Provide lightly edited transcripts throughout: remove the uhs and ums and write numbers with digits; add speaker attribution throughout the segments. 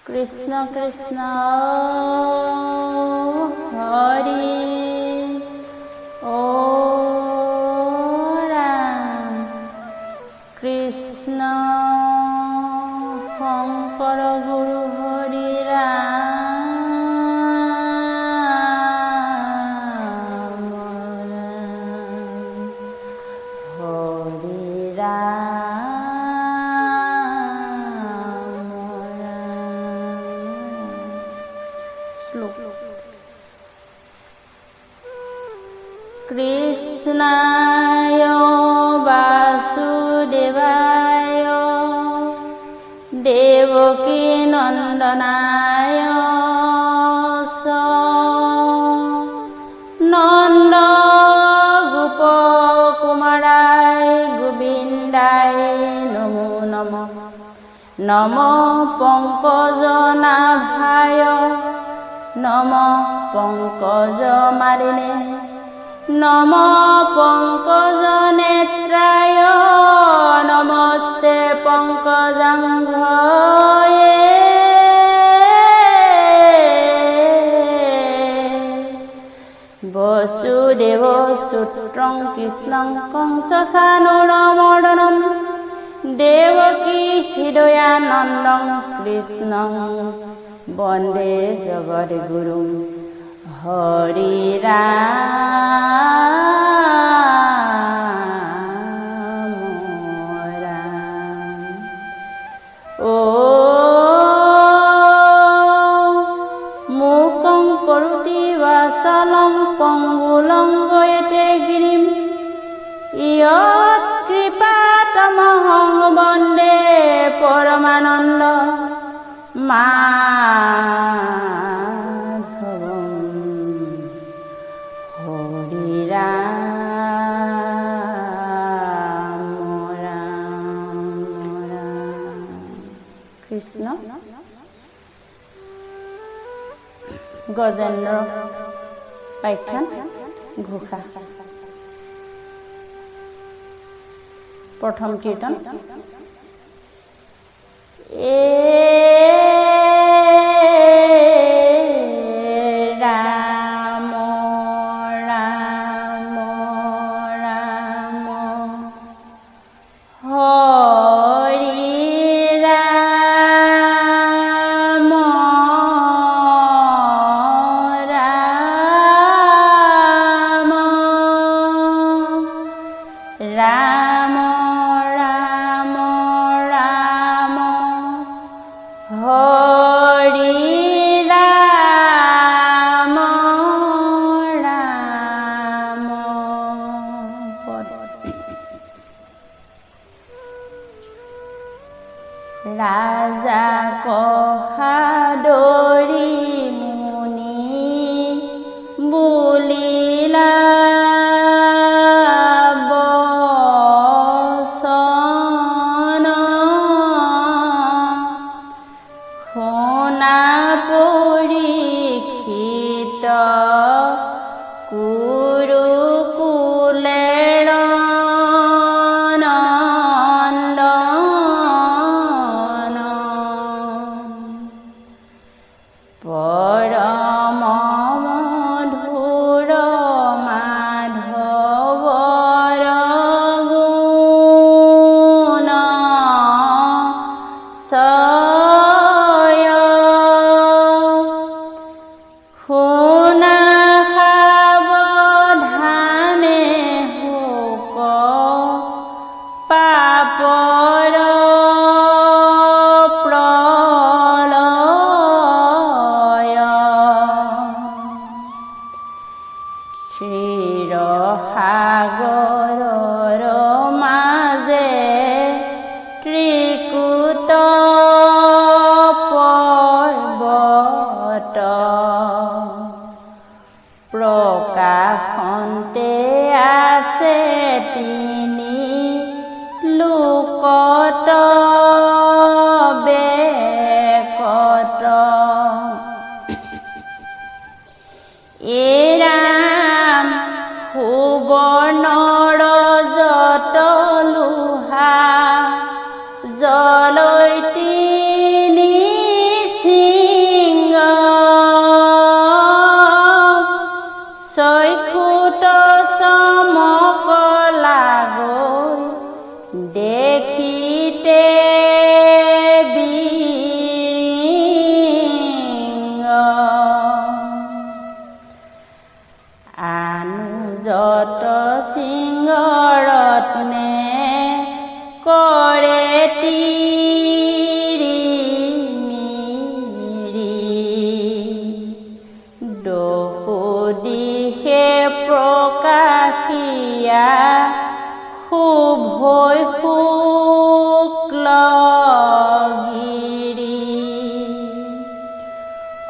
Speaker 1: কৃষ্ণ কৃষ্ণ হৰি ও ৰাম কৃষ্ণ শংকৰ গুৰু হৰি ৰাম ৰাম হৰি ৰাম ৰাম। শ্লোক। কৃষ্ণায় বাসুদেৱায় দেৱকী নন্দনায় চ নন্দ গোপ কুমাৰায় গোবিন্দায় নমো নমঃ। নম পংকজনাভায় নম পংকজ মালিনে নম পংকজনেত্ৰায় নমস্তে পংকজাংঘ্ৰয়ে। বসুদেৱ সূত্ৰং কৃষ্ণং কংসচাণূৰমৰ্দনম দেৱকী হৃদয়ানন্দং কৃষ্ণং বন্দে জগদ্গুৰুম। হৰি ৰাম ৰাম। ও মূকং কৰোতি বাচালং পংগুলং গয়তে গিৰিম ইয়ৎ কৃপাতমহং বন্দে পৰমানন্দ মাধৱম। হৰি ৰাম ৰাম ৰাম। কৃষ্ণ। গজেন্দ্ৰ পাখ্যান ঘোষা প্ৰথম কীৰ্তন। এ ৰাম ৰাম ৰাম হৰি ৰাম ৰাম ৰাম ৰাম ৰাম হৰি ৰাম ৰাম। পদ। ৰাজা কহাদৰি মুনি বুলিলা বচন, শুনা পৰীক্ষিত কুৰুকুলেৰ নন্দন, পৰম মধুৰ মাধৱৰ গুণ চয়।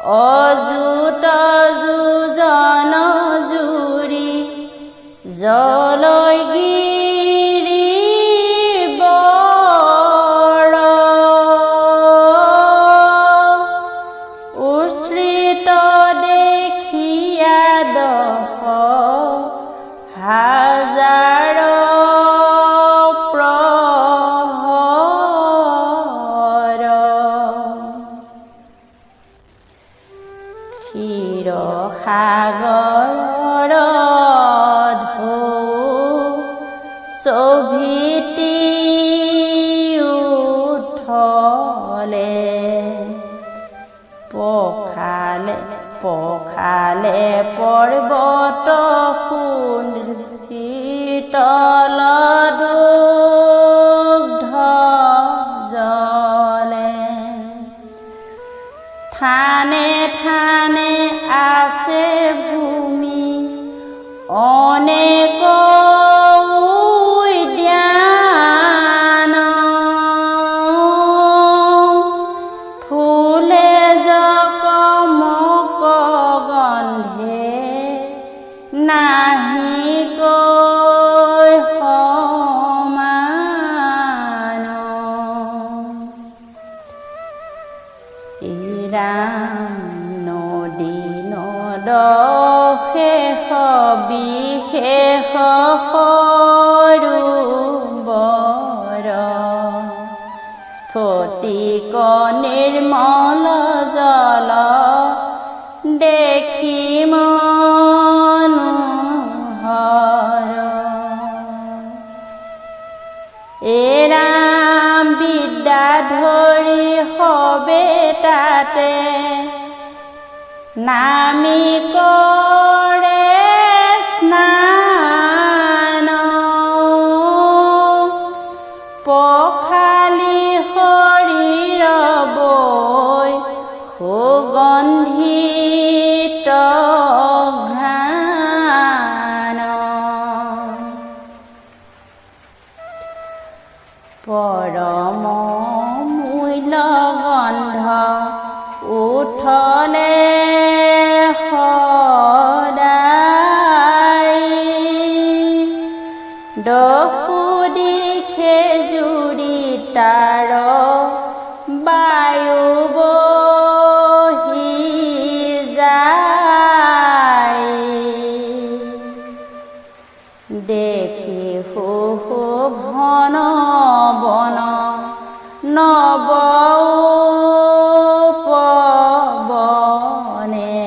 Speaker 1: অযুত যোজন জুৰি জলগিৰি বৰ উশ্ৰিত দেখিয়া দহ হাজাৰ প্ৰহৰ। ক্ষীৰ সাগৰৰ ঢৌ শোভিতি উঠলে, পখালে পখালে পৰ্বত সোণ শীতল দুগ্ধ জলে। থানে থানে আছে ভূমি অনেক উদ্যান, ফুলে জকমক গন্ধে নাহি কৈ সমান। ৰাম নদী নদ শেষ বিশেষ সৰু বৰ, স্ফটিক নিৰ্মল জল দেখি মনোহৰ। এৰাম বিদ্যা ধৰি সবে তাতে নামি কৰে স্নান, পখালি শৰীৰ বৈ সুগন্ধিত ঘ্ৰাণ। পৰম মূল্য গন্ধ উঠলে সদায়, দশু দিশে জুৰি তাৰ বায়ু বহি যায়। দেখি সুশোভন বন নৱ উপবনে,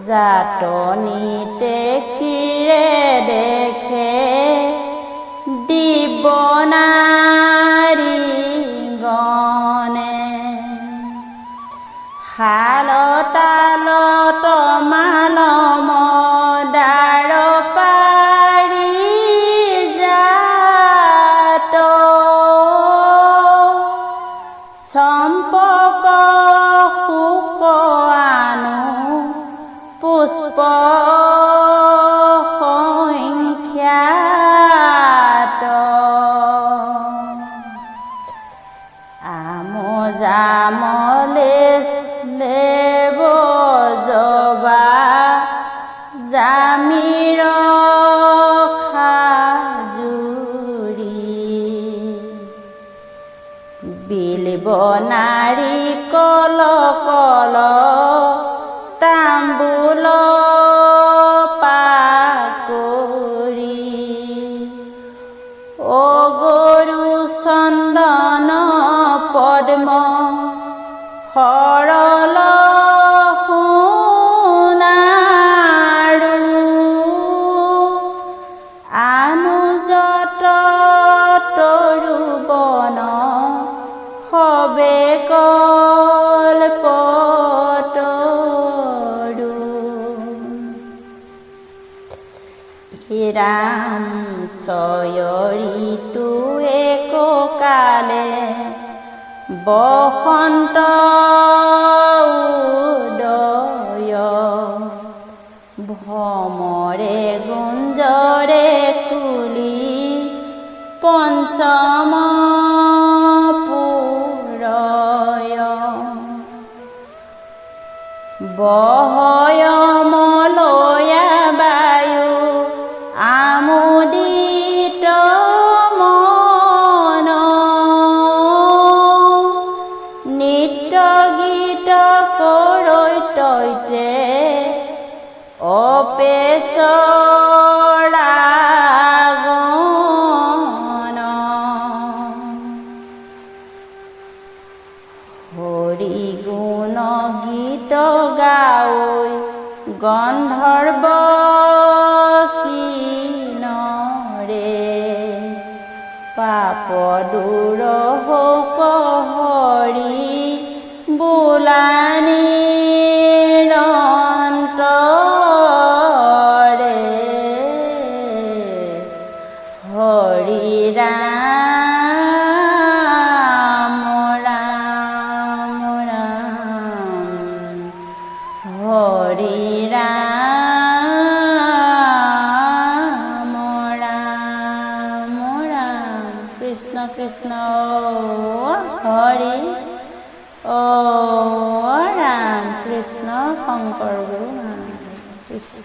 Speaker 1: যাতনিতে ক্ৰীড়ে দেখে দিব্য নাৰী গণে। শাল তাল তমাল মদাৰ পাৰি জাত, চম্পক শুক আনো পুষ্প সংখ্যাত। আম জামলে লেব জবা জামিৰ খাজুৰি, বিলব নাৰিকল কল তাম্বুল পাকৰি, অগৰু চন্দন পদ্ম সৰল সোণাৰু, আনুযত তৰু বন সবে কল্পতৰু। ৰাম ছয় ঋতু এককালে বসন্ত উদয়, ভ্ৰমৰে গুঞ্জৰে কুলি পঞ্চম পুৰয়। বহয় মলয়া বায়ু আমোদিত মন, নৃত্য গীত কৰৈ তৈতে অপেচৰা গণ। হৰি গুণ গীত গাৱৈ গন্ধৰ্ব কিনৰে, পাপ দূৰ হৌক হৰি বোলানি অন্তৰে। হৰি ৰাম ৰাম ৰাম, হৰি ৰাম ৰাম ৰাম, কৃষ্ণ কৃষ্ণ হৰি অ ৰাম, কৃষ্ণ শংকৰ গুৰু কৃষ্ণ।